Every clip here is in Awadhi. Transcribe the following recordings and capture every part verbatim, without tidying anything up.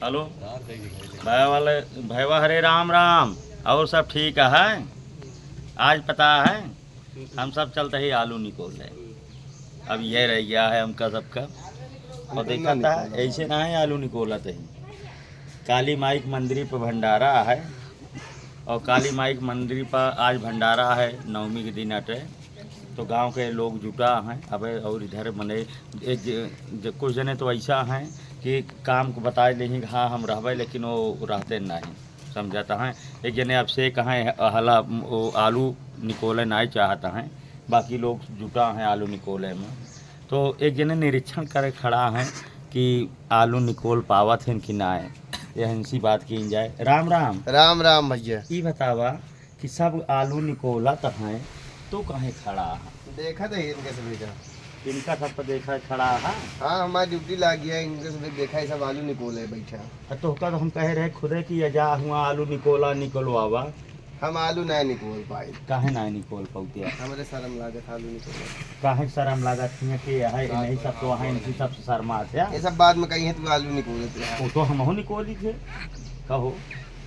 हेलो। भैया वाले, भैया हरे राम राम। और सब ठीक है? आज पता है, हम सब चलते ही आलू निकोले। अब ये रह गया है हमका सबका। और देखा था, ऐसे ना है आलू निकोलत ही। काली माई के मंदिर पे भंडारा है। और काली माई के मंदिर पर आज भंडारा है, नवमी के दिन अटे। तो गांव के लोग जुटा हैं। अबे और इधर मने एक ज-, ज-, कुछ जने तो ऐसा हैं कि काम को बताए देही कि हाँ, हम रहबे, लेकिन वो रहते नहीं, समझता हैं। एक जने अब से कहाँ हला वो आलू निकोले नहीं चाहता हैं, बाकी लोग जुटा हैं आलू निकोले में। तो एक जने निरीक्षण करे खड़ा हैं कि आलू निकोल पावत हैं कि ना, यह इनसी बात की जाए। राम राम। राम राम भैया। ई बतावा कि सब आलू निकोलत हैं, तो काहे खड़ा है? देखा तो इनके सब इधर। इनका सब पर देखा खड़ा है। हाँ, हमारी ड्यूटी लाग गया, इनके सब देखा, ये सब आलू निकोले बैठा। आ, तोहका तो हम कहे रहे खुदे कि ये जा हुआ आलू निकोला, निकलवावा। हम आलू ना निकोल पाए। काहे ना निकोल पाउतिया? हमरे शर्म लागत आलू निकोले। काहे शर्म लागत हियाँ के है, नहीं सब तो वहाँ इनकी सबसे शर्मात है। ये सब बाद में कही है, तू आलू निकोलत रहा। वो तो हमहू निकोली थे। कहो,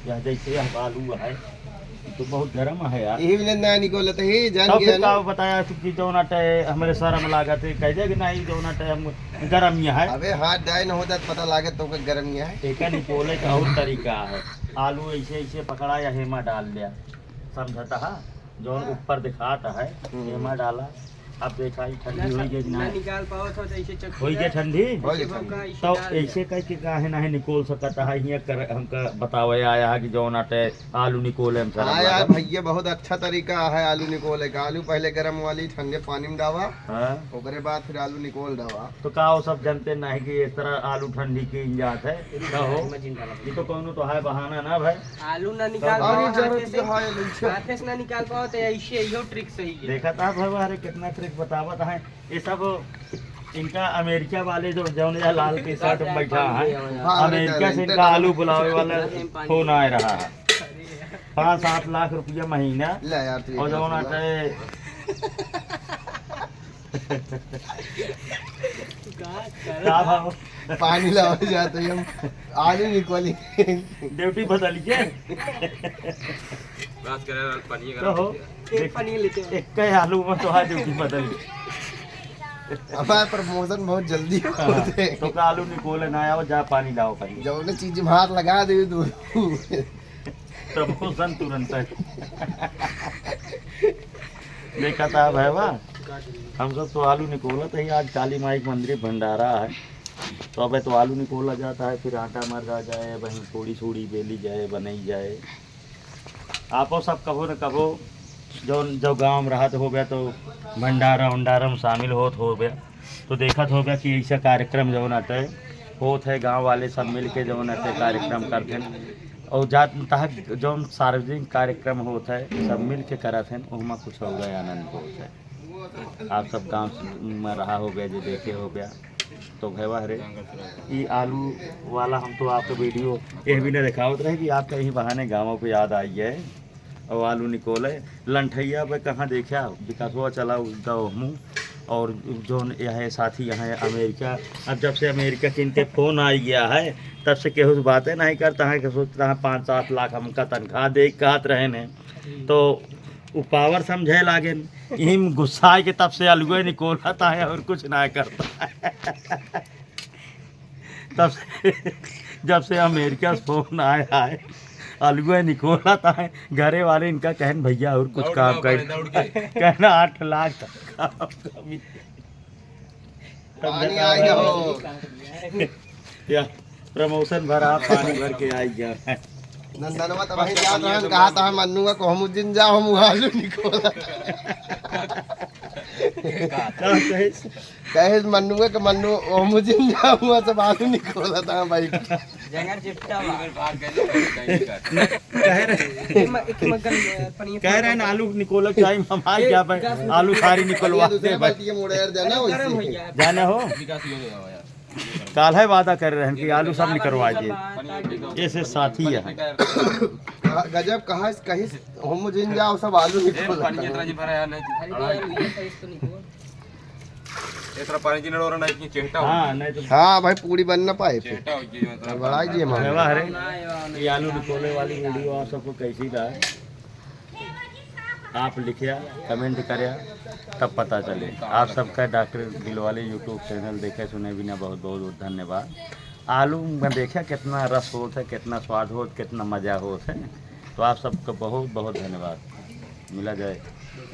यह जैसे यह आलू है, ये तो बहुत गरम है यार। यही मिले ना निकोलत ही, जान तब गया फिर ना। का बताया तू कि जौन अटे हमरे शर्म लागत है, कह दे कि नहीं जौन अटे हम गरम ही है। अबे हाथ डाइन होता तो पता लागत तो के गरम ही है। एका निकोले का और तरीका है। आलू ऐसे, ऐसे पकड़ा या हेमा डाल दिया, समझता है? जौन हाँ। ऊपर दिखाता है, हम्म। हेमा डाला। अब देखा, ई ठंडी ना होई सब, गई कि ना ना? निकाल पावत हो तो ऐसे चक्की होई गई है। ठंडी? होई गई ठंडी। ऐसे तो डाल दिया। ऐसे कह के काहे नाहीं निकोल सकत है? हियाँ कर, हमका बतावे आया है कि जौन अटे आलू निकोले हम शर्म हाँ यार, लागत। भैया बहुत अच्छा तरीका है आलू निकोले का। आलू पहले गरम वाली ठंडे पानी में डावा, हाँ। ओकरे बाद फिर आलू निकोल डावा। तो का वो सब जनते नहीं कि इस तरह आलू ठंडी कीन जात है? का हो? ये तो कौनो तो है बहाना ना भाई। आलू ना निकाल तो पाओ, आलू हाथे जरूरत से, का है, लइके। हाथे से ना निकाल पाओ, तो ऐसे इहो ट्रिक सही है। देखा था भाई, अरे कितना ट्रिक बतावत है। ये सब इनका अमेरिका वाले जो, जौन या लाल टी शर्ट में बैठा है, हाँ, अमेरिका से इनका आलू बुलावे वाला फोन आ रहा है। पाँच सात लाख रुपया महीना। ले यार, तू और एक जौन बात आता है, का भाव? पानी लावे जाते ही हम आलू निकाली। ड्यूटी बदल के। बात करे वाला पानी तो हो, एक पानी लेते हैं। एक का आलू में तो आज ड्यूटी बदल गई। हमारा प्रमोशन बहुत जल्दी हाँ, होते हैं। तो का आलू निकोले ना आओ, जा पानी लाओ पानी। जब उन्हें चीज में हाथ लगा दे तो प्रमोशन तुरंत है। देखा था भैया, हम सब तो आलू निकोलत ही, आज काली माई के मंदिर भंडारा है, तो अबे तो आलू निकोला जाता है, फिर आटा मरदा जाए, वहीं पूड़ी सूड़ी बेली जाए, बनई जाए। आपो सब कभो न कभो जौन, जो गाँव में रहत होबे तो भंडारा उंडारा में शामिल होत होबे, तो देखत होबे कि ऐसा कार्यक्रम जौन अटे होत है, गाँव वाले सब मिल के जौन अटे कार्यक्रम करते हैं। और जात तहत जौन सार्वजनिक कार्यक्रम होत है, सब मिल के करत हैं, ओहमा कुछ और आनंद होत है। आप सब गाँव में रहा होबे, जे देखे होबे, तो भैया रे, ई आलू वाला हम तो आपको वीडियो ये भी ना दिखावत रहे कि आपका यही बहाने गाँव को याद आई है। और आलू निकोले लंठैया पे कहाँ देखा, विकासवा चला उनका ओहमू। और जौन यह साथी यहाँ है अमेरिका, अब जब से अमेरिका के इनके फोन आ गया है, तब से केहू से बातें नहीं करता है कि सोचता है पाँच सात लाख हमका तनख्वाह दे कहत रहे ने। तो उ पावर समझे लागे, इही में गुस्सा के तब से अलुए निकोलता है और कुछ ना करता है। तब से, जब से अमेरिका से फोन आया है, अलुए निकोलता है। घरे वाले इनका कहन, "भैया और कुछ दौड़ काम गया कर।" दौड़ के। कहना, "आठ लाख तक काम कमी।" पानी आ गया हो। या प्रमोशन भरा, पानी भर के आई गया। नंदनवा तो वहीं जात रहन, कहा था, "मन्नुआ को हम जिन जाओ, हम आलू निकोला।" का कहे? कहे, "मन्नुआ के मन्नु, हम जिन जाओ, हुआ सब आलू निकोला था भाई।" जंगल चिट्टा बा। कहे रहे, एक म-, एक मग्गन, अ, पनिया कहे रहे ना, आलू निकोला टाइम हम आ गया भाई, आलू सारी निकलवा दे भाई। बाल्टी के मुड़े यार, जाना वैसे। गरम हो गया। जाना हो? काल है वादा कर रहे हैं कि आलू सब निकलवा दे। ऐसे साथी है। गजब कहा, कहीं से हम जिन जाओ, सब आलू निकल पानी जितना जी भरा यार, नहीं तो। अरे यार, ये साइज तो निकल। ये तरह पानी जी नड़ोरा नहीं कि चेहटा हो हाँ, गया। नहीं तो हाँ भाई, पूरी बन ना पाए फिर। चेहटा हो गया, जो है, गड़बड़ा गया हमारा। सेवा हरे, ये आलू निकोले वाली वीडियो आप सबको कैसी रहा? आप लिखिया, कमेंट करिया, तब पता चले। आप सबका डॉक्टर दिलवाले YouTube चैनल देखे सुने बिना बहुत बहुत धन्यवाद। आलू में देखिया कितना रस होत है, कितना स्वाद होत, कितना मजा होत है। तो आप सबका बहुत बहुत धन्यवाद। मिला जाए।